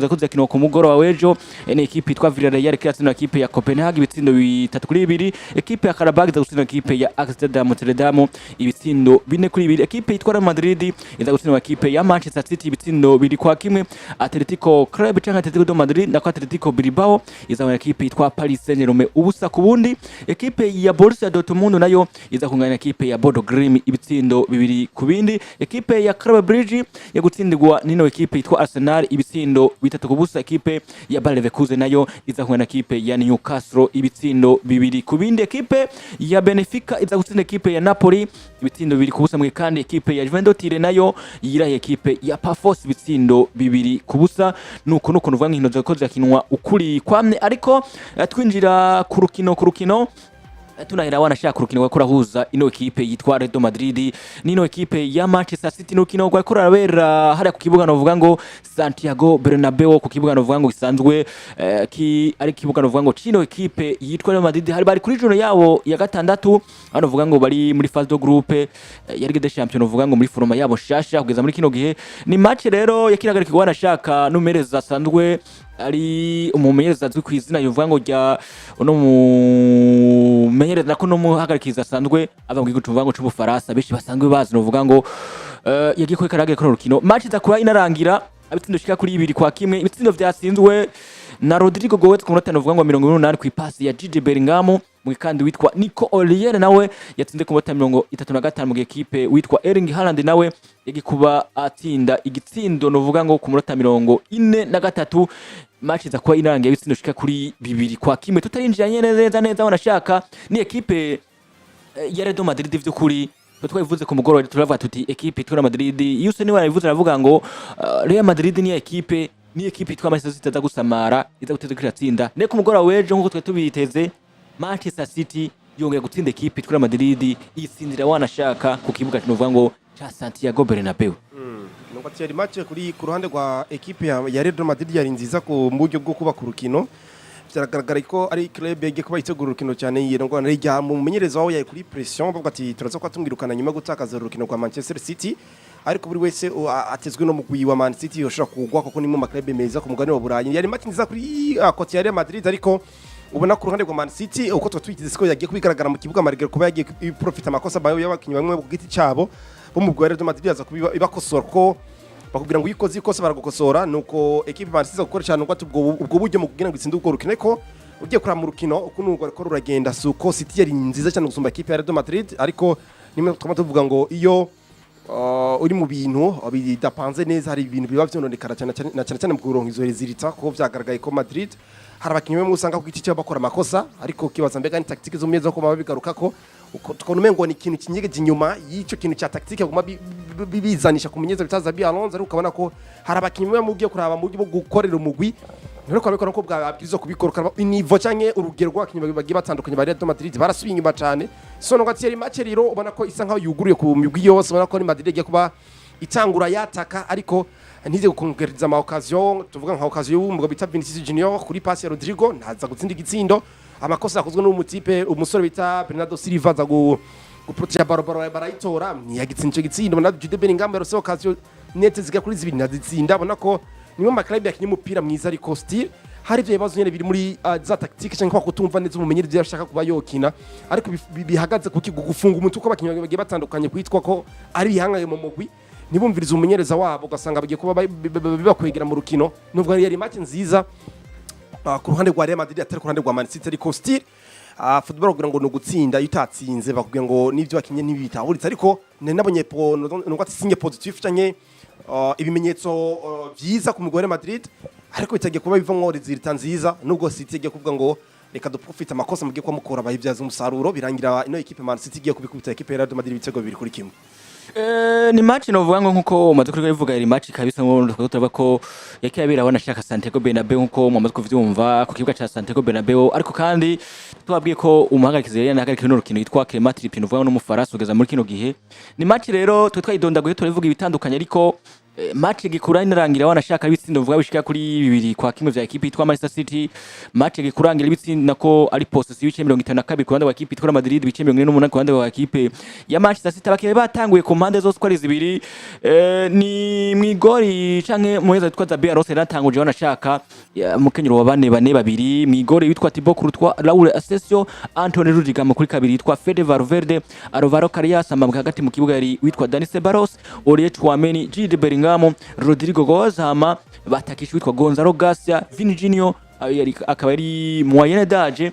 Ko zikinwa ku mugoroba w'ejo, ni ekipe yitwa Villarreal iratsinda ekipe ya Copenhagen ibitsindo 3-2. Ekipe ya Qarabag iza gutsinda ekipe ya Amsterdam Rotterdam ibitsindo 4-2. Ekipe yitwa Real Madrid iza gutsinda ekipe ya Manchester City ibitsindo 2-1. Atletico Club canke Atletico de Madrid, nako Atletico Bilbao, iza gutsinda ekipe yitwa Paris Saint-Germain 0-0. Ekipe ya Borussia Dortmund nayo iza kunganya ekipe ya Bodo Glimt ibitsindo 2-2. Ekipe ya Club Brugge ya gutsindirwa nino ekipe yitwa Arsenal ibitsindo 3-0. Ekipe ya Bayer Leverkusen nayo iza kunganya ekipe ya Newcastle ibitsindo 2-2. Ekipe ya Benfica iza gutsinda ekipe ya Napoli ibitsindo 2-0 mwe. Kandi ekipe ya Juventus Turin nayo yiraye ekipe ya Pafos ibitsindo 2-0. Nuko nuvuga nkino zako zirakinwa ukuri kwamye, ariko twinjira ku rukino tunahera wanashaka urukino rwariko rurahuza ino ekipe yitwa Real Madrid n'ino ekipe ya Manchester City. N'urukino rwariko rurabera hariya ku kibuga novuga ngo Santiago Bernabeu, ku kibuga novuga ngo gisanzwe ki ari kibuga novuga ngo cino ekipe yitwa Real Madrid. Hari bari kuri journée yabo ya gatandatu, hano novuga ngo bari muri phase de groupe ya Ligue des Champions, novuga ngo muri format yabo shasha kugeza muri kino gihe. Ni match rero yakiragarikirwa wanashaka n'umumenyereza asanzwe ari umumenyereza azwi ku izina yovuga ngo rya uno mumenyereza, nako n'umuhagarikiza asanzwe ava mu gihugu tuvuga ngo c'Ubufaransa, benshi basanzwe bazi, novuga ngo yagiye kuri karage kuri rukino. Match iza kuba inarangira ibitsindo shika kuri 2-1. Ibitsindo vyatsinzwe na Rodrigo Goes ku munota novuga ngo 88 ku ipasi ya Jude Bellingham, mu kandi witwa Nico O'Reilly nawe yatsinze ku munota 35, mu gihe ekipe witwa Erling Haaland nawe yagiye kuba atsinda igitsindo novuga ngo ku munota 43. Match iza kuba inarangiye ibitsindo shika kuri 2-1. Tutarinjira neza neza wanashaka ni ekipe ya Real Madrid, vy'ukuri twabivuze ku mugoroba, turavuga tuti ekipe yitwa Real Madrid iyo use niwe yarabivuze, aravuga ngo Real Madrid ni ekipe yitwa Manchester City iza gusamara, iza guteza kiratsinda. Ne ku mugoroba w'ejo, nkuko twari tubiteze, Manchester City yongeye gutsinda ekipe yitwa Real Madrid, iyitsindira wanashaka ku kibuga kinovuga ngo ca Santiago Bernabeu. Nuko ati yari match kuri ku ruhande rwa ekipe ya Real Madrid yari nziza ku buryo bwo kubaka urukino. Biragaragara ko ari club yagiye kuba itegura urukino cyane, iyo ngo rya mu mumenyereza wawe yari kuri pression, bavuga ati turaza kuba tumwirukana nyuma yo gutakaza urukino rwa Manchester City, ariko buri wese atezwe no mugwi wa Man City yoshobora kugwa kuko ni mu maklub meza ku mugabane wa Burayi. Yari match nziza kuri côté ya Real Madrid, ariko ubona ku ruhande rwa Man City uko twiteze ko yagiye kubigaragara mu kibuga, malgré kuba yagiye profita amakosa bayo y'abakinnyi bamwe ku giti cyabo bo mu Real Madrid, yaza kubibakosora ko bakubwira ngo iyo ukoze ikosa baragukosora. Nuko ekipe Man City iza gukora cyane ubwo buryo mu kugira ngo itsinde urwo rukino, ariko ugiye kuraba mu rukino ukuntu urwo ruriko ruragenda, si uko City yari nziza cyane gusumba ekipe ya Real Madrid, ariko nimwe twama tuvuga ngo iyo uri mu bintu bidapanze neza hari ibintu biba vyononekara cyane cyane na cyane cyane mu kuronka izo résultats, kuko vyagaragaye ko Madrid hari abakinnyi bamwe usanga ku giti cyabo bakora amakosa, ariko ukibaza mbega ni tactique z'umumenyereza ko baba bigarukako, uko tukabona umengo ni ikintu kinyegeje inyuma y'icyo kintu cya tactique baguma bizanisha ku mumenyereza bita Xabi Alonso, ariko ukabona ko hari abakinnyi bamwe mugiye kuraba mu buryo bwo gukorera umugwi ntireko babikora ko bwabwirizwa kubikora, ukaraba niveau canke urugero rw'abakinnyi bagiye batandukanye ba Real Madrid barasubiye inyuma cyane. So no ati yari match rero ubona ko isa nkaho yuguruye ku migwi yose, ubona ko ni Madrid igiye kuba itangura yataka ariko ntize gukongereza ama occasion, tuvuga nka occasion y'umugabo bita Vinicius Junior kuri passe ya Rodrigo ntaza gutsinda igitsindo, amakosa yakozwe n'umutipe umusore bita Bernardo Silva aza guproteja ballon, ballon barayitora, ntiyagitsinda ico gitsindo. Ubona Jude Bellingham yarose occasion nette zigera kuri zibiri ntazitsinda. Ubona ko nimwe mu maklabu yakinye umupira mwiza, ariko still hari ibyo bibazo nyene biri muri za tactique cyangwa kwa kutumva neza umumenyereza ibyo ashaka kuba yokina, ariko bihagaze kuki gufunga umutwe uko abakinnyi bagiye batandukanye kwitwa ko ari bihangaye mu mugwi ntibumvirize umumenyereza wabo, ugasanga bagiye kuba bibakwegera mu rukino. Nubwo yari match nziza ku ruhande rwa Real Madrid atari ku ruhande rwa Man City, ariko still football kugira ngo ni ugutsinda, iyo utatsinze bakubwira ngo n'ibyo bakinye ntibitahuritse, ariko nari nabonye po nubwo ati signe positif canke ibimenyetso vyiza ku mugwi wa Real Madrid, ariko bitagiye kuba bivamwo résultat nziza, nubwo City igiye kuvuga ngo reka duprofite amakosa mugiye kuba mukora, bayibyaza umusaruro, birangira ino equipe Man City igiye kubikubita equipe ya Real Madrid ibitego 2-1. Ni match novuga ngo nkuko umaze kubivuga, iri match kabisa ngo turavuga ko yakiye abera abona shaka Santiago Bernabeu, nkuko mumaze kuvyumva, ku kibuga ca Santiago Bernabeu. Ariko kandi tubabwiye ko umuhagarikizi yari yanahagarikiwe n'urukino yitwa Clement Turpin, uvuga ngo n'Umufaransa kugeza muri kino gihe. Ni match rero twe twayidondaguye, turavuga ibitandukanye, ariko Match gikura inarangira, wanashaka ibitsindo vuga bishika kuri 2-1 vya ekipe yitwa Manchester City. Match gikurangira ibitsindo nako ari possession ibice 52 ku ruhande rwa ekipe yitwa Madrid, ibice 48 ku ruhande rwa ekipe ya Manchester City. Abakinnyi batanguye ku mpande zose uko ari zibiri. Ni mwigori canke muheza witwa Xabi Alonso yaratanguje, wanashaka mukenyero wa bane bane babiri. Mwigori witwa Thibaut Courtois, Raul Asensio, Antonio Rudiger, kuri kabiri yitwa Fede Valverde, Alvaro Carreras. Amabwa hagati mu kibuga yari witwa Dani Ceballos, Aurelien Tchouameni, Jude Bellingham, Rodrygo Goes. Hama batakisha witwa Gonzalo Garcia, Vini Junior akaba ari moyenne d'âge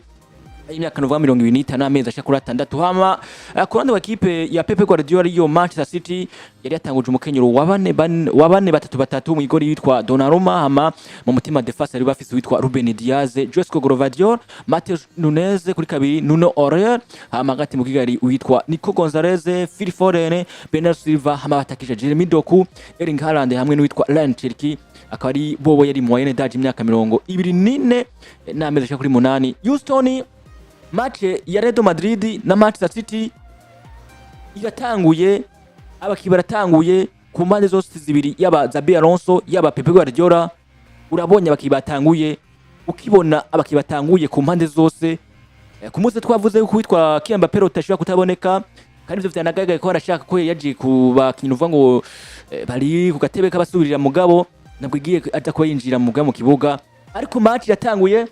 imyaka nuvuga 25 amezi ashika kuri 6. Hama ku ruhande wa ekipe ya Pep Guardiola, ariyo Manchester City, yari yatanguje umukenyero wa bane wa bane batatu batatu. Mu igori yitwa Donnarumma. Hama mu mutima défense yari bafise witwa Ruben Dias, Josko Gvardiol, Matheus Nunes, kuri kabiri Nuno Aurel. Hama hagati mu kigali witwa Nico Gonzalez, Phil Foden, Bernardo Silva. Hama batakisha Jeremy Doku, Erling Haaland hamwe n'uwitwa Rayan Cherki, akaba ari bobo yari moyenne d'âge imyaka 24 n'amezi ashika kuri 8. Houston, match ya Real Madrid na Manchester City iratanguye, abakinnyi baratanguye ku mpande zose zibiri, yaba Xabi Alonso, yaba Pep Guardiola. Urabonye abakinnyi batanguye, ukibona abakinnyi batanguye ku mpande zose, ku munsi twavuze yuko witwa Kylian Mbappé utashobora kutaboneka, kandi ivyo vyanagaragaye ko arashaka ko yagiye ku bakinyi uvuga ngo bari ku gatebe k'abasubirira, mugabo ntabwo igiye aza kuba yinjira mugabo mu kibuga. Ariko match yatanguye,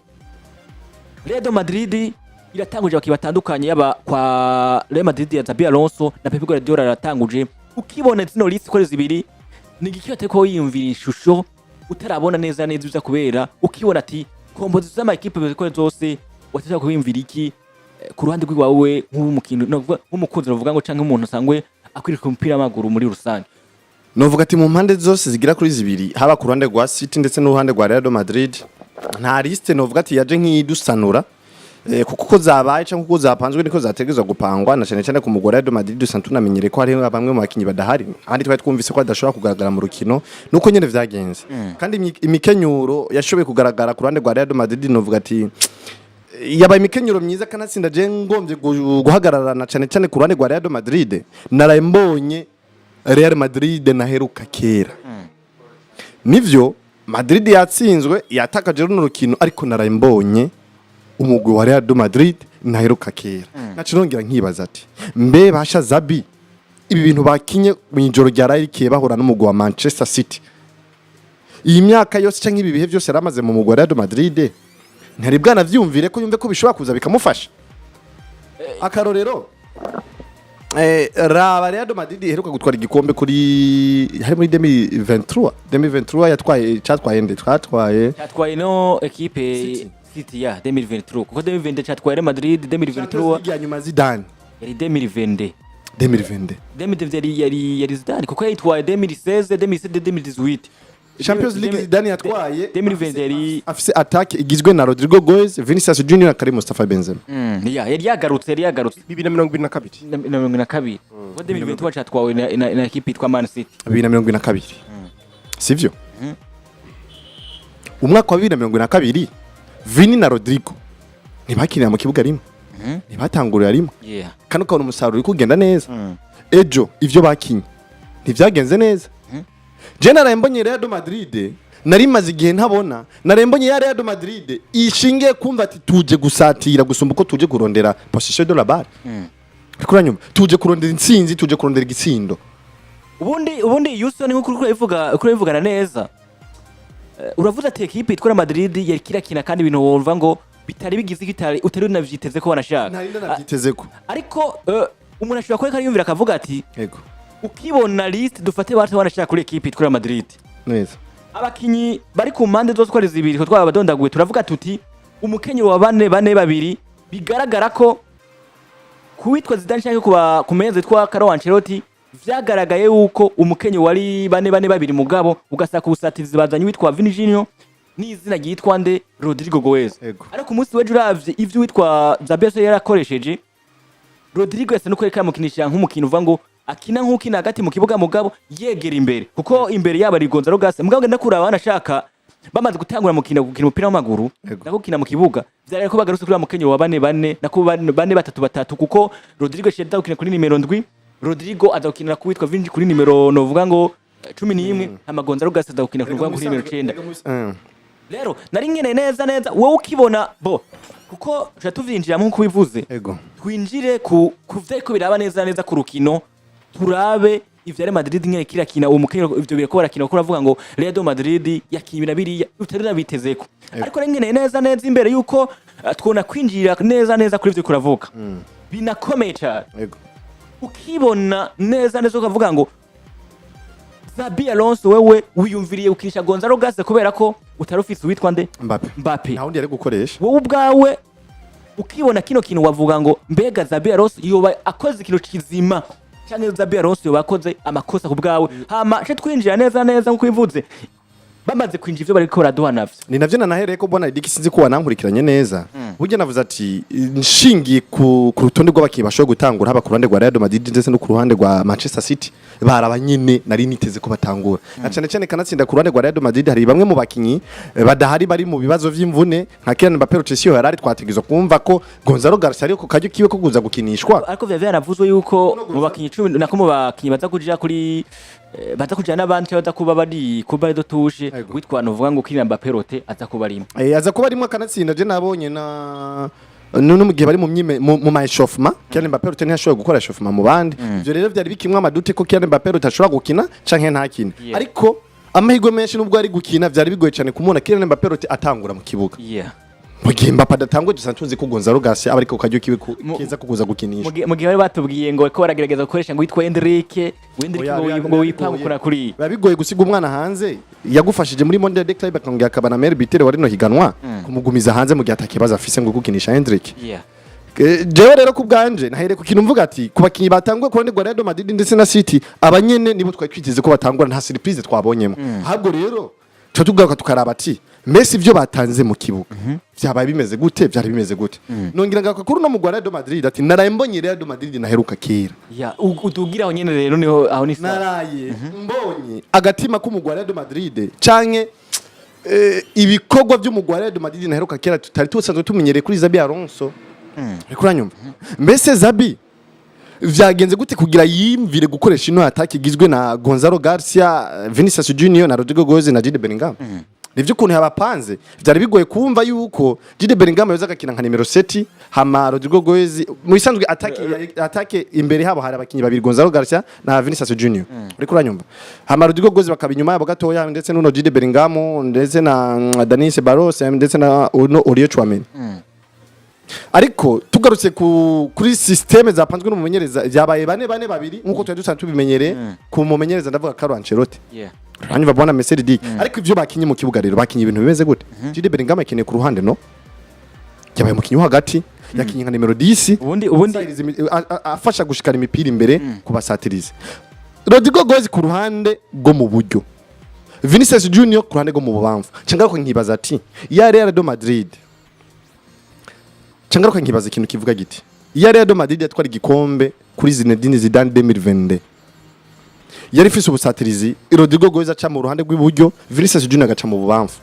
Real Madrid iratanguje abakinnyi batandukanye, yaba kwa Real Madrid ya Xabi Alonso na Pep Guardiola aratanguje. Ukibona zino liste ko ari zibiri, ni igiki atari yiyumvira ishusho utarabona neza neza ibiza kubera? Ukibona ati composition z'ama équipe ko zose, watashaka kwiyumvira iki ku ruhande rw'iwawe nk'umukintu, novuga nk'umukunzi, novuga ngo canke umuntu usangwe akwirika umupira w'amaguru muri rusange? Novuga ati mu mpande zose zigira kuri zibiri, haba ku ruhande rwa City ndetse n'uruhande rwa Real Madrid, nta liste novuga ati yaje nk'idusanura, kuko uko zabaye cyangwa uko zapanzwe niko zategerezwa gupangwa, na cyane cyane ku mugore Real Madrid dusanzwe tunamenyere ko hari bamwe mu bakinyi badahari, ahandi twari twumvise ko adashobora kugaragara mu rukino, nuko nyene vyagenze. Kandi imikenyuro yashoboye kugaragara ku ruhande rwa Real Madrid, novuga ati yabaye imikenyero myiza, kanatsinda. Je ngombye guhagararana cyane cyane ku ruhande rwa Real Madrid, naraye mbonye Real Madrid naheruka kera. Nivyo, Madrid yatsinzwe, yatakaje runo rukino, ariko naraye mbonye umugwi wa Real Madrid naheruka kera. Naco nongera nkibaza ati mbe basha Xabi, ibi bintu bakinye mu ijoro rya rarikiye bahura n'umugwi wa Manchester City, iyi myaka yose canke ibi bihe byose yaramaze mu mugwi wa Real Madrid, ntari bwanavyumvire ko yumve ko bishobora kuza bikamufasha? Akarorero, raba Real Madrid iheruka gutwara igikombe kuri hari muri 2023. 2023 yatwaye, cyatwaye nde? Twatwaye Cyatwaye no ekipe City. City ya 2023, kuko 2020 cyatwaye Real Madrid, 2023 League ya nyuma Zidane. Yari 2022. 2022. 2022 yari Zidane, kuko yayitwaye 2016, 2017, 2018. Champions League Zidane yatwaye 2020 yari afise attaque igizwe na Rodrygo Goes, Vinicius Junior na Karim Mustafa Benzema. Ya, yari yagarutse. 2022. Na 22, kuko 2023 cyatwawe na ekipe yitwa Man City. 2022, sivyo? Umwaka wa 2022 Vini na Rodrygo ntibakinira mu kibuga rimwe, ntibatangurira rimwe, kandi ukabona umusaruro uri kugenda neza. Ejo ivyo bakinye ntivyagenze neza. Je naraye mbonye Real Madrid nari maze igihe ntabona. Naraye mbonye ya Real Madrid ishingiye kumva ati tuje gusatira gusumba uko tuje kurondera possession de la balle. Ariko uranyumva, tuje kurondera intsinzi, tuje kurondera igitsindo. Ubundi Houston, nkuko uriko urabivuga, uriko urabivugana neza. Uravuze ati ekipe yitwa Madrid yari kirakina, kandi ibintu wumva ngo bitari bigize bitari utari unavyiteze ko banashaka. Ntari ndanavyiteze ko. Ariko umuntu ashobora kureka yumvira akavuga ati yego ukibona liste dufate bacu banashaka kuri ekipe yitwa Madrid, neza abakinyi bari ku mpande zose uko ari zibiri ko twabadondaguye, turavuga tuti umukenyero wa bane bane babiri, bigaragara ko kuwitwa Zidane cyangwa kuba ku meza yitwa Carlo Ancelotti, vyagaragaye yuko umukenyero wari bane bane babiri, mugabo ugasaka ubusatirizi bazanye witwa Vini Junior n'izina ryitwa nde, Rodrygo Goes. Ariko umunsi w'ejo uravye ivyo witwa Xabi Alonso yarakoresheje, Rodrygo yasa nuko yariko aramukinisha nk'umukino uva ngo akina nk'ukina hagati mu kibuga, mugabo yegera imbere, kuko imbere yabo ari Gonzalo Garcia. Mugabo ngenda kuraba, banashaka bamaze gutangura mukina gukina umupira w'amaguru, nako gukina mu kibuga, vyari ko bagarutse kuri wa mukenyero wa bane bane, nako bane bane batatu batatu, kuko Rodrygo yaciye aza gukina kuri nimero 7, Rodrygo aza gukinira ku witwa Vini kuri nimero novuga ngo 11, hama Gonzalo Garcia aza gukina kuri nimero 9. Rero nari nkeneye neza neza wowe ukibona bo, kuko tuja tuvyinjiramo nkuko ubivuze. Twinjire ku vyariko biraba neza neza ku rukino, turabe ivya Real Madrid nyene kirakina uwo mukino, ivyo biriko barakina, kuko uravuga ngo Real Madrid yakinye na biriya utari nabitezeko. Ariko nari nkeneye neza neza imbere yuko twona kwinjira neza neza kuri ivyo kuravuga binakomeye cyane. Ukibona neza neza ukavuga ngo Xabi Alonso, wewe wiyumviriye ukinisha Gonzalo Garcia kubera ko utari ufise uwitwa nde? Mbappe. Mbappe. Nta wundi yari gukoresha. Wowe ubwawe ukibona kino kintu wavuga ngo mbega Xabi Alonso yoba akoze ikintu kizima canke Xabi Alonso yoba akoze amakosa ku bwawe? Hama ce twinjira neza neza nkuko bivuze, bamaze kwinjira ivyo bariko baraduha navyo. Ni navyo nanahereye ko mbona Idiki, sinzi ko wanankurikiranye neza. Burya navuze ati nshingiye ku rutonde rw'abakinnyi bashobora gutangura, haba ku ruhande rwa Real Madrid ndetse no ku ruhande rwa Manchester City, baraba nyine nari niteze ko batangura, na cyane cyane kanatsinda ku ruhande rwa Real Madrid hari bamwe mu bakinyi badahari, bari mu bibazo vy'imvune nka Kylian Mbappé. Rotation yarari twategezwa kumva ko Gonzalo Garcia ariko kajyo kiwe ko kuza gukinishwa. Ariko vya vyaravuzwe yuko mu bakinyi 10 nako mu bakinyi baza kuja kuri baza kuja n'abandi baza kuba bari kuba de touche, witwa novuga ngo Kylian Mbappé Rote aza kuba arimo. Aza kuba arimo, akanatsinda. Je nabonye na none mu gihe bari mu myime mu ma échauffement, Kylian Mbappé Rote ntiyashoboye gukora échauffement mu bandi. Ivyo rero byari bikimwe ama doutes ko Kylian Mbappé Rote ashobora gukina canke ntakine. Ariko amahirwe menshi, nubwo ari gukina, byari bigoye cyane kumubona Kylian Mbappé Rote atangura mu kibuga. Mu gihe Mbappé adatanguye, dusanzwe tuzi ko Gonzalo Garcia aba ariko kajyo kiwe keza ko kuza gukinisha. Mu gihe bari batubwiye ngo ko baragerageza gukoresha ngo witwa Endrick, Endrick Oya, ngo ngo wipanga ukora kuri biba bigoye gusiga umwana hanze yagufashije muri Mondial des Clubs, akongera akaba na meilleur buteur wa rino higanwa, kumugumiza hanze mu gihe atakibazo afise ngo gukinisha Endrick. Jewe rero ku bwanje nahere ku kintu mvuga ati ku bakinyi batanguye ku ruhande rwa Real Madrid ndetse na City, abanyene nibo twari twiteze ko batangura, nta surprise twabonyemo. Ahubwo rero tuba tugaruka tukaraba ati mbese ibyo batanze mu kibuga vyabaye bimeze gute, vyari bimeze gute? Nongera ngaruka kuri uno mugwa Real Madrid ati naraye mbonye Real Madrid naheruka kera. Yeah, utugira aho nyene rero niho aho ni sawa. Naraye mbonye agatima k'umugwa Real Madrid canke ibikorwa by'umugwa Real Madrid naheruka kera tutari tusanzwe tumenyereye kuri Xabi Alonso. Uriko uranyumva? Mbese Xabi vyagenze gute kugira yimvire gukoresha ino attaque igizwe na Gonzalo Garcia, Vinicius Junior na Rodrigo Goes na Jude Bellingham? Nivyo ukuntu yabapanze vyari bigoye kumva yuko Jude Bellingham yoza agakina nka nimero 7, hama Rodrigo Goes mu bisanzwe attaque imbere habo hari abakinyi babiri, Gonzalo Garcia na Vinicius Junior. Uriko uranyumva? Hama Rodrigo Goes bakaba inyuma yabo gatoya, ndetse n'uno Jude Bellingham, ndetse na Dani Ceballos, ndetse na uno Aurelien Tchouameni. Ariko tugarutse kuri système zapanzwe n'umumenyereza, byabaye 4-4-2 nkuko twari dusanzwe tubimenyereye ku mumenyereza, ndavuga Carlo Ancelotti. Hanyuma bwana Mercedes, ariko ivyo bakinye mu kibuga rero, bakinye ibintu bimeze gute? Jude Bellingham akeneye ku ruhande, no yabaye umukinyi wo hagati, yakinye nka nimero 10. Ubundi Asahiriza afasha gushikana imipira imbere kubasatiriza. Rodrigo Goes ku ruhande rwo mu buryo, Vinicius Junior ku ruhande rwo mu bubamfu. Cangaruka nkibaza ati ya Real de Madrid, cangaruka nkibaza ikintu kivuga giti ya Real de Madrid yatwara igikombe kuri Zinedine Zidane 2022 yari ifise ubusatirizi, Rodrigo Goes aca mu ruhande rw'iburyo, Vinicius Junior agaca mu bubamfu,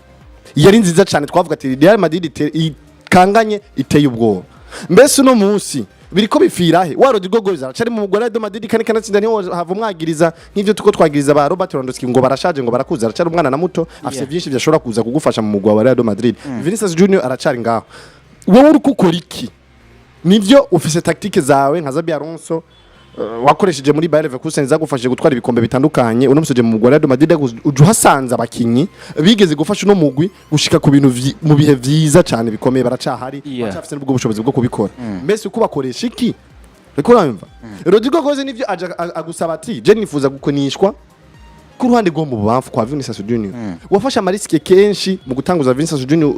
yari nziza cyane. Twavuga ati Real Madrid ikanganye, iteye ubwoba. Mbese uno munsi biriko bifira he? Wa Rodrigo Goes aracari mu mugwa Real Madrid kandi kanatsinda, niho hava umwagiriza nk'ivyo tuko twagiriza ba Robert Lewandowski ngo barashaje, ngo barakuze. Aracari umwana na muto, afise vyinshi vyashobora kuza kugufasha mu mugwa wa Real Madrid. Vinicius Junior aracari ngaho. Wowe uri gukora iki? Nivyo ufise tactique zawe nka Xabi Alonso, wakoresheje muri Bayer Leverkusen zagufashije gutwara ibikombe bitandukanye. Uno musoje mu mugwa wa Real Madrid uje uhasanze abakinyi bigeze gufasha uno mugwi gushika ku bintu mu bihe vyiza cyane bikomeye, baracahari, baracafise n'ubwo bushobozi bwo kubikora. Mbese uko bakoresha iki? Uriko urumva? Rodrigo Goes nivyo aja agusaba ati je nifuza gukonishwa ku ruhande rwo mu bubamfu kwa Vinicius Junior. Wafashe ama risques kenshi mu gutanguza Vinicius Junior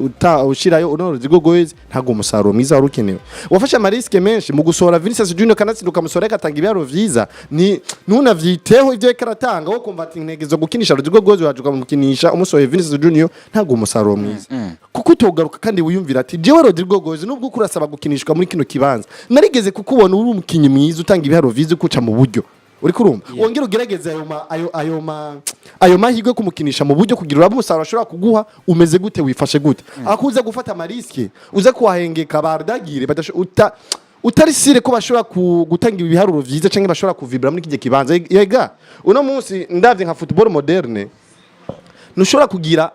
ushirayo uno Rodrigo Goes, ntabwo umusaruro mwiza wari ukenewe. Wafashe ama risques menshi mu gusohora Vinicius Junior, kanatsinda, ukamusohora agatanga ibiharuro vyiza, ni ntunavyiteho ivyo yariko aratanga, wo kumva ati ntegezo gukinisha Rodrigo Goes, waje ukamukinisha umusohoye Vinicius Junior, ntabwo umusaruro mwiza. Kuko utogaruka kandi wiyumvira ati jewe Rodrigo Goes, nubwo kurasaba gukinishwa muri kino kibanza, narigeze kukubona uri umukinyi mwiza utanga ibiharuro vyiza ukuca mu buryo. Uri kurumva? Wongere ugerageze ayo mahirwe kumukinisha mu buryo kugira urabe umusaruro ashobora kuguha umeze gute, wifashe gute. Akuza gufata ama risques uza kuhahengeka bardagire uta Utari sûr ko bashobora gutanga ibiharuro vyiza canke bashobora kuvibra muri kijye kibanza. Yega uno munsi ndavye nka football moderne, ntushobora kugira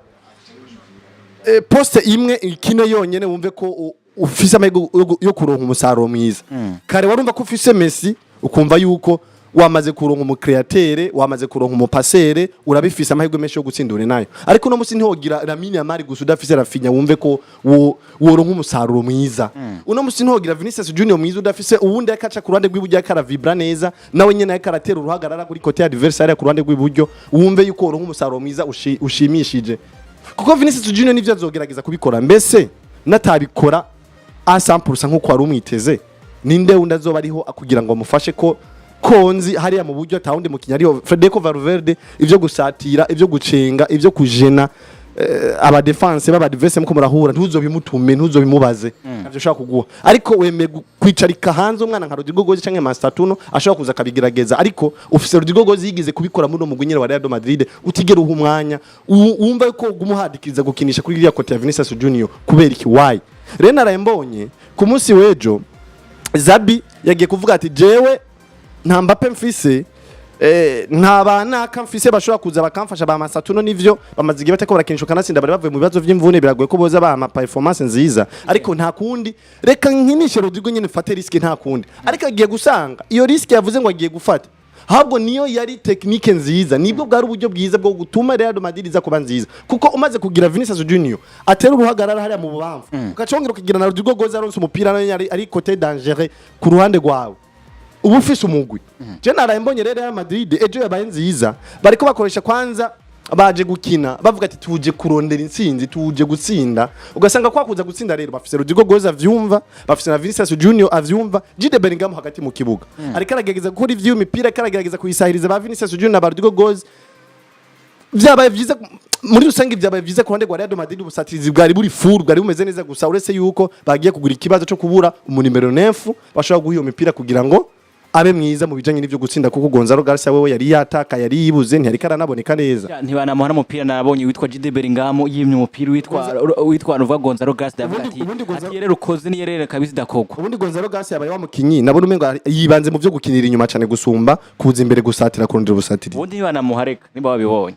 poste imwe ikine yonyene wumve ko ufise amahirwe yo kuronka umusaruro mwiza. Kare warumva ko ufise Messi, ukumva yuko wamaze kuronka umu créateur, wamaze kuronka umu passeur, urabifise amahirwe menshi yo gutsindura nayo. Ariko uno munsi ntiwogira Lamine Yamal gusa udafise Raphinha wumve ko woronka umusaruro mwiza. Uno munsi ntiwogira Vinicius Junior mwiza udafise uwundi akaca ku ruhande rw'iburyo, akaravibra neza nawe nyene, ariko aratera uruhagarara kuri côté adversaire ku ruhande rw'iburyo, wumve yuko woronka umusaruro mwiza ushimishije, kuko Vinicius Junior nivyo azogerageza kubikora. Mbese natabikora a 100% nkuko wari umwiteze, ninde wundi azoba ariho kugira ngo amufashe? Ko konzi hariya mu buryo atawundi mukinnyi ariho, Federico Valverde, ivyo gusatira, ivyo gucenga, ivyo kujena aba défense baba adversaire muko murahura, ntuzobimutume, ntuzobimubaze, navyo ushobora kuguha. Ariko wemeye kwicarika hanze umwana nka Rodrygo Goes canke Mastantuono ashobora kuza akabigerageza, ariko ufise Rodrygo Goes yigeze kubikora muri uno mugwi nyene wa Real Madrid, utigera uha umwanya, wumva yuko gumuhadikiriza gukinisha kuri iriya côté ya Vinicius Junior kubera iki? Why? Rero naraye mbonye ku munsi w'ejo Xabi yagiye kuvuga ati: "Jewe nta Mbappe mfise, nta banaka mfise bashobora kuza bakamfasha ba Mastantuono." Nivyo, bamaze igihe batako barakinisha, kanatsinda bari bavuye mu bibazo vy'imvune, biragoye ko boza ba performance nziza, ariko nta kundi, reka nkinishe Rodrygo nyene, mfate risque, nta kundi. Ariko agiye gusanga iyo risque yavuze ngo agiye gufata ahubwo niyo yari technique nziza, nibwo bwari uburyo bwiza bwo gutuma Real Madrid iza kuba nziza, kuko umaze kugira Vinicius Junior atera uruhagarara hariya mu bubamfu, ukacongera ukagira na Rodrygo Goes aronse umupira nawe ari côté dangereux ku ruhande rwawe, uba ufise umugwi. Je naraye mbonye rero Real Madrid ejo yabaye nziza, bariko bakoresha kwanza baje gukina bavuga ati: "Tuje kurondera intsinzi, tuje gutsinda." Ugasanga kwa kuza gutsinda rero bafise Rodrygo Goes avyumva, bafise na Vinicius Junior avyumva, Jude Bellingham hagati mu kibuga ariko aragerageza gukora ivyo imipira, ariko aragerageza kuyisahiriza ba Vinicius Junior na ba Rodrygo Goes. Vyabaye vyiza muri rusange, vyabaye vyiza ku ruhande rwa Real Madrid. Ubusatirizi bwari buri full, bwari bumeze neza, gusa uretse yuko bagiye kugura ikibazo cyo kubura umunimero 9 bashobora guha iyo mipira kugira ngo abe mwiza mu bijanye n'ivyo gutsinda, kuko Gonzalo Garcia wewe yari yataka, yari yibuze, ntiyari karanaboneka neza. Ya, ntibanamuha n'umupira. Nabonye witwa Jude Bellingham yimye umupira witwa nuvuga Gonzalo Garcia, ndavuga ati Ubundi ati yerere ukoze ni yerere kabisa idakogwa. Ubundi Gonzalo Garcia yabaye wa mukinyi nabona umengo yibanze mu vyo gukinira inyuma cane gusumba kuza imbere gusatira, kurondera ubusatirizi. Ubundi ntibanamuha, reka nimba wabibonye.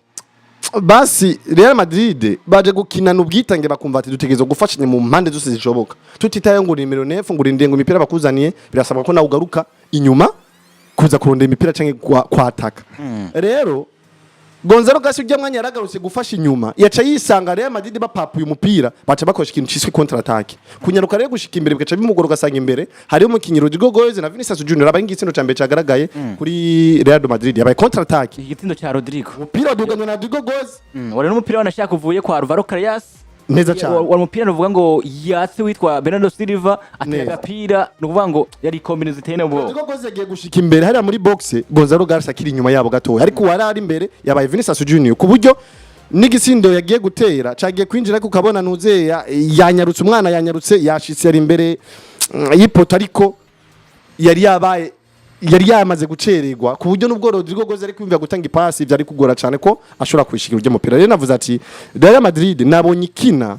Basi Real Madrid baje gukinana ubwitange, bakumva ati dutegerezwa gufashanya mu mpande zose zishoboka, tutitaye ngo nimero 9, ngo urindire ngo imipira bakuzaniye, birasabwa ko nawe ugaruka inyuma kuza kurondera imipira canke kwataka. Rero Gonzalo Garcia ujya mwanya yaragarutse gufasha inyuma, yaca yisanga Real Madrid bapapuye umupira, baca bakoresha ikintu ciswe contre attaque, kunyaruka rero gushika imbere bigaca bimugora, ugasanga imbere hariho umukinyi Rodrygo Goes na Vinicius Junior. Abaye igitsindo ca mbere cagaragaye kuri Real Madrid yabaye contre attaque. Igitsindo ca Rodrygo. Umupira waduganywe na Rodrygo Goes. Wari n'umupira wanashaka uvuye kwa Alvaro Carreras. Neza cyane. Wari umupira nuvuga ngo yatse witwa Bernardo Silva atera Neza. agapira, nukuvuga ngo yari combinaison iteye n'ubwoba. Rodrygo Goes yagiye gushika imbere hariya muri box, Gonzalo Garcia akiri inyuma yabo gatoya, ariko uwari ari imbere yabaye Vinicius Junior, ku buryo n'igisindo yagiye gutera cagiye kwinjira, ariko ukabona nuzeya yanyarutse, umwana yanyarutse, yashitse yari imbere y'ipoto, ariko yari yabaye yari yamaze gucererwa, ku buryo nubwo Rodrygo Goes ari kwiyumvira gutanga ipasi byari kugora cyane ko ashobora kwishikira uryo mupira. Rero navuze ati Real Madrid nabonye ikina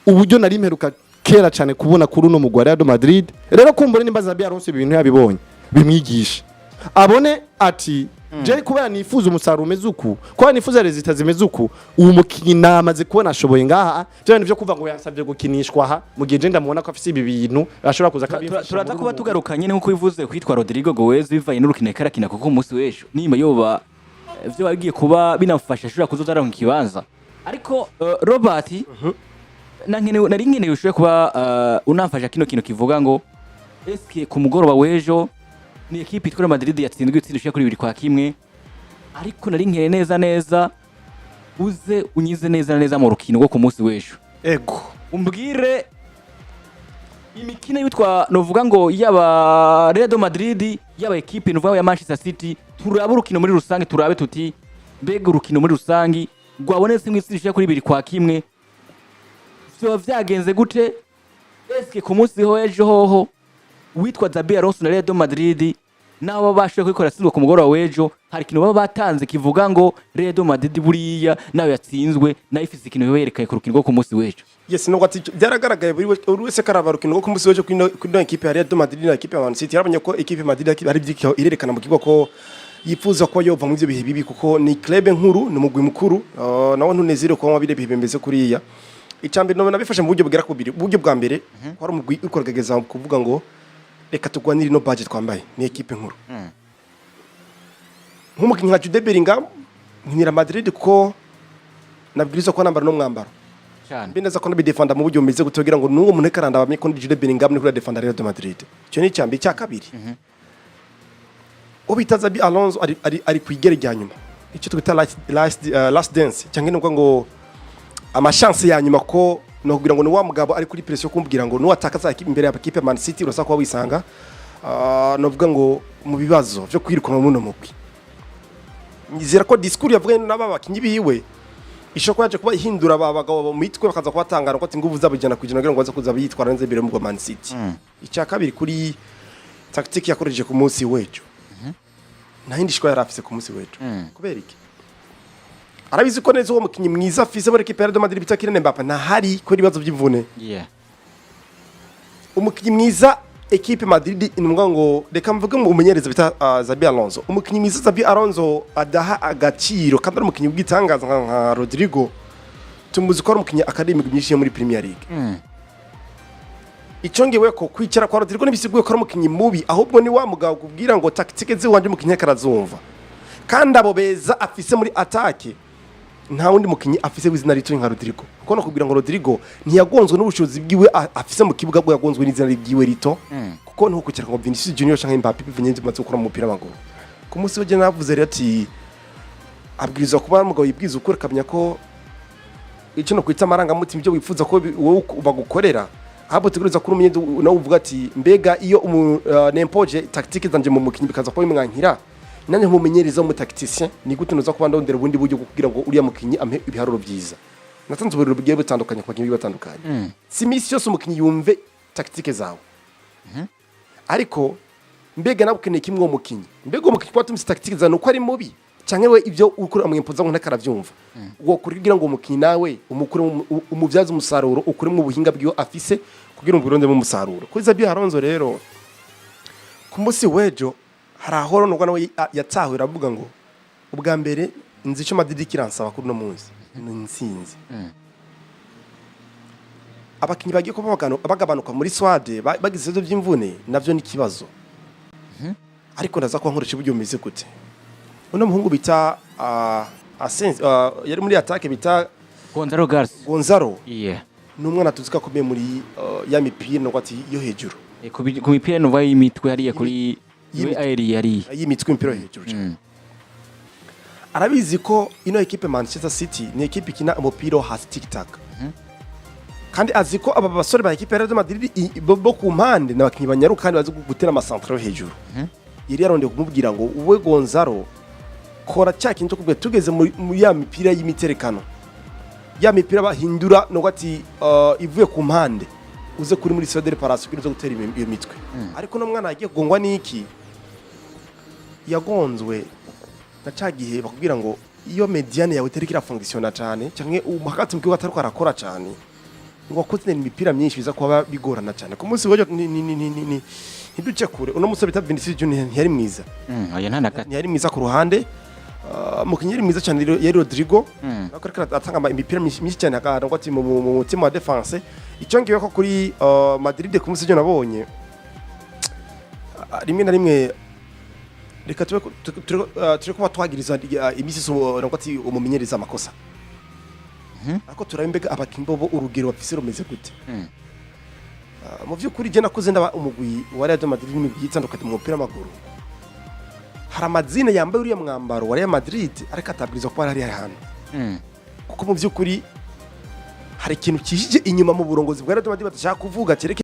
uburyo nari mperuka kera cyane kubona kuri uno mugwi wa Real Madrid. Rero kumbure nimba Xabi Alonso ibintu yabibonye, bimwigisha abone ati: "Je kubera nifuza umusaruro umeze uku, kubera nifuza résultats zimeze uku, uwo mukinyi namaze kubona ashoboye ngaha." Byo bintu byo kuva ngo yansabye gukinishwa aha, mu gihe je ndamubona ko afise ibi bintu ashobora kuza akabimfasha. Turaza muri kuba uwo. tugarukanye nk'uko bivuze kwitwa Rodrygo Goes bivanye n'urukino yariko arakina, kuko umunsi w'ejo nimba yoba ivyo bagiye kuba binamufasha ashobora kuzoza aronka ikibanza. Ariko Robert, nari nkeneye ushobore kuba unamfasha kino kintu kivuga ngo eske ku mugoroba w'ejo ni ekipe yitwa Real Madrid yatsinzwe ibitsindo bishika kuri 2-1, ariko nari nkeneye neza neza uze unyize neza na neza mu rukino rwo ku munsi w'ejo, umbwire imikino yitwa novuga ngo yaba Real Madrid, yaba ekipe novuga ya Manchester City, turabe urukino muri rusange, turabe tuti mbega urukino muri rusange rwabonetse mu isi kuri 2-1 vyoba vyagenze gute? Eske ku munsi ho ejo hoho witwa Xabi Alonso na Real Madrid Nabo bashoboye kubikora yatsinzwe ku mugoroba w'ejo, hari ikintu baba batanze kivuga ngo Real Madrid buriya nawe yatsinzwe, nayo ifise ikintu yerekanye ku rukino rwo ku munsi w'ejo. Yes, no ati byaragaragaye buri wese karaba rukino rwo ku munsi w'ejo kuri ino ekipe ya Real Madrid na ekipe ya Man City. Yarabonye ko ekipe ya Madrid hari ibyiko irerekana mu kibuga ko yifuza ko yova mu ivyo bihe bibi, kuko ni club nkuru, ni umugwi mukuru, nawe ntunezere ko bire bihe bimeze kuriya. Icambere no nabifashe mu buryo bugera ku bubiri. Uburyo bwa mbere ko ari umugwi uriko uragerageza kuvuga ngo reka turwanire ino budget twambaye, ni ekipe nkuru. Nk'umukinnyi nka Jude Bellingham nkinira Madrid kuko nabwirizwa ko nambara no mwambaro cyane. Mbe neza ko nabidefanda mu buryo bumeze gute kugira ngo n'uwo muntu ariko arandaba amenye ko ndi Jude Bellingham niko defenda Real de Madrid. Icyo ni icya mbere. Icya kabiri, uwo bita Xabi Alonso ari ku igere rya nyuma, icyo twita last dance, cyangwa ni ngo amachance ya nyuma, ko no kugira ngo ni wa mugabo ari kuri pression kumbwira ngo nuwatakaza imbere ya ekipe ya Man City urasa kuba wisanga novuga ngo mu bibazo byo kwirukanwa muno mugwi. Nizera ko discours yavuganye n'aba bakinyi biwe ishobora kuba yaje kuba ihindura aba bagabo mu mitwe, bakaza kubatangana ko ati nguvu zabo 100% kugira ngo baze kuza bitwara neza imbere mu Man City. Icya kabiri, kuri tactique yakoresheje ku munsi w'ejo, nta yindi shwa yari afise ku munsi w'ejo. Kubera iki? Arabizi ko neza uwo mukinyi mwiza afise muri ekipe ya Real Madrid bita Kylian Mbappe ntahari kubera ibibazo by'imvune. Umukinyi mwiza ekipe Madrid inumwa ngo reka mvuge mu umenyereza bita Xabi Alonso, umukinyi mwiza Xabi Alonso adaha agaciro kandi ari umukinyi w'igitangaza nka Rodrigo, tumuzi ko ari umukinyi akademi myinshi yo muri Premier League. Icongewe ko kwicara kwa Rodrigo ntibisiguye ko ari umukinyi mubi, ahubwo ni wa mugabo kubwira ngo tactique ziwanje umukinyi akarazumva, kandi abo beza afise muri attaque nta wundi mukinyi afise w'izina rito nka Rodrigo, kuko no kubwira ngo Rodrigo ntiyagonzwe n'ubushobozi bwiwe afise mu kibuga, bwo yagonzwe n'izina ryiwe rito, kuko ntuko kwicara ngo Vinicius Junior canke Mbappe bivanye n'ibyo bimaze gukora mu mupira w'amaguru. Ku munsi w'ejo navuze rero ati abwirizwa kuba ari umugabo yibwiza ukuri, akamenya ko icyo no kwita amarangamutima, ibyo wifuza ko wowe bagukorera, ahubwo tegereza kuri umenye nawe uvuga ati mbega iyo nempoje tactique zanje mu mukinyi bikaza kuba bimwankira, nanjye nk'umumenyereza w'umutacticien ni gute noza kuba ndondera ubundi buryo bwo kugira ngo uriya mukinyi ampe ibiharuro byiza. Natanze uburiro bugiye butandukanye ku bakinyi batandukanye. Si iminsi yose umukinyi yumve tactique zawe, ariko mbega nawe ukeneye kimwe uwo mukinyi, mbega uwo mukinyi kuba tumse tactique zawe nuko ari mubi canke we ibyo ukora amwimpoza ngo ntakaravyumva, wokora kugira ngo umukinyi nawe umukure umubyaze umusaruro, ukuremo ubuhinga bwiwe afise kugira ngo urondemo umusaruro. Kuri Xabi Alonso rero ku munsi w'ejo hari aho nubwo nawe yatahuye aravuga ngo ubwa mbere nzi ico Madrid kiransaba kuri uno munsi ni intsinzi. Abakinyi bagiye kuba bagabanuka muri squad bagize ibibazo by'imvune, navyo ni ikibazo, ariko ndaza kuba nkoresha uburyo bumeze gute. Uno muhungu bita Asensio, yari muri attaque bita Gonzalo Garcia. Gonzalo ni umwana tuzi ko akomeye muri ya mipira no ati yo hejuru. Ku mipira nuva y'imitwe hariya kuri Y'imitwe. aeri yari y'imitwe, imipira yo hejuru cyane. Arabizi ko ino ekipe Manchester City ni ekipe ikina umupira wo hasi, tic tac, kandi azi ko aba basore ba ekipe ya Real Madrid bo ku mpande ni abakinyi banyaruka kandi bazi gutera amacentre yo hejuru. Yari yarondeye kumubwira ngo wowe Gonzalo kora cya kintu cyo kubwira tugeze muri ya mipira y'imiterekano, ya mipira bahindura no ati ivuye ku mpande, uze kuri muri de réparation kugira uze gutera iyo mitwe. Ariko no mwana yagiye kugongwa n'iki, yagonzwe na ca gihe bakubwira ngo iyo médiane yawe itariko irafonctionna cane canke hagati mu kibuga atariko arakora cane, ngo wakoze imipira myinshi biza kuba bigorana cyane. Ku munsi w'ejo ntiduce kure, uno musore bita Vinicius Junior ntiyari mwiza. Oya, nta na gato. Ntiyari mwiza ku ruhande. Umukinnyi yari mwiza cyane yari Rodrigo, ariko aratanga imipira myinshi cyane akantu ati mu mutima wa défense. Icyo ngiye ko kuri Madrid ku munsi w'ejo nabonye rimwe na rimwe reka tube turi kuba twagiriza iminsi yose ngo ati umumenyereza amakosa, ariko turabe mbega abakinyi bobo urugero bafise rumeze gute. Mu by'ukuri je nakuze ndaba umugwi wa Real Madrid n'imigwi itandukanye mu mupira w'amaguru, hari amazina yambaye uriya mwambaro wa Real Madrid ariko atabwirizwa kuba ari hano, kuko mu by'ukuri hari ikintu kishije inyuma mu burongozi bwa Real Madrid badashaka kuvuga kereka